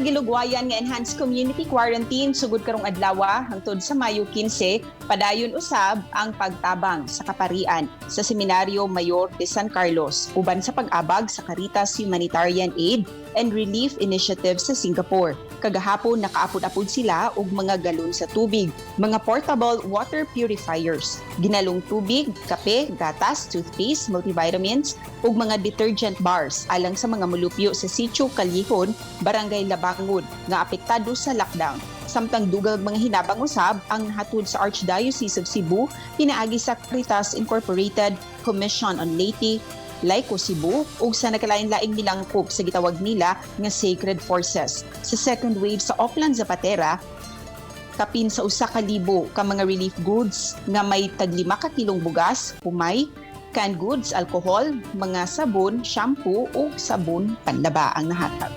Sa gilugwayan nga enhanced community quarantine sugod karong adlaw hangtod sa Mayo 15, padayon usab ang pagtabang sa kaparian sa Seminaryo Mayor de San Carlos uban sa pag-abag sa Caritas Humanitarian Aid and Relief Initiative sa Singapore. Kagahapon, nakaapod-apod sila og mga galon sa tubig, mga portable water purifiers, ginalong tubig, kape, gatas, toothpaste, multivitamins ug mga detergent bars alang sa mga mulupyo sa Sitio Kalyehon, Barangay Labangod nga apektado sa lockdown. Samtang dugag mga hinabang usab ang nahatod sa Archdiocese of Cebu pinaagi sa Caritas Incorporated Commission on Leyte, Laiko Cebu ug sa nakalain-laing nilangkob sa gitawag nila nga Sacred Forces. Sa second wave sa Oplan Zapatera, kapin sa 1,000 ka mga relief goods nga may tag-5 ka kilong bugas, humay, canned goods, alcohol, mga sabon, shampoo ug sabon panlaba ang nahatag.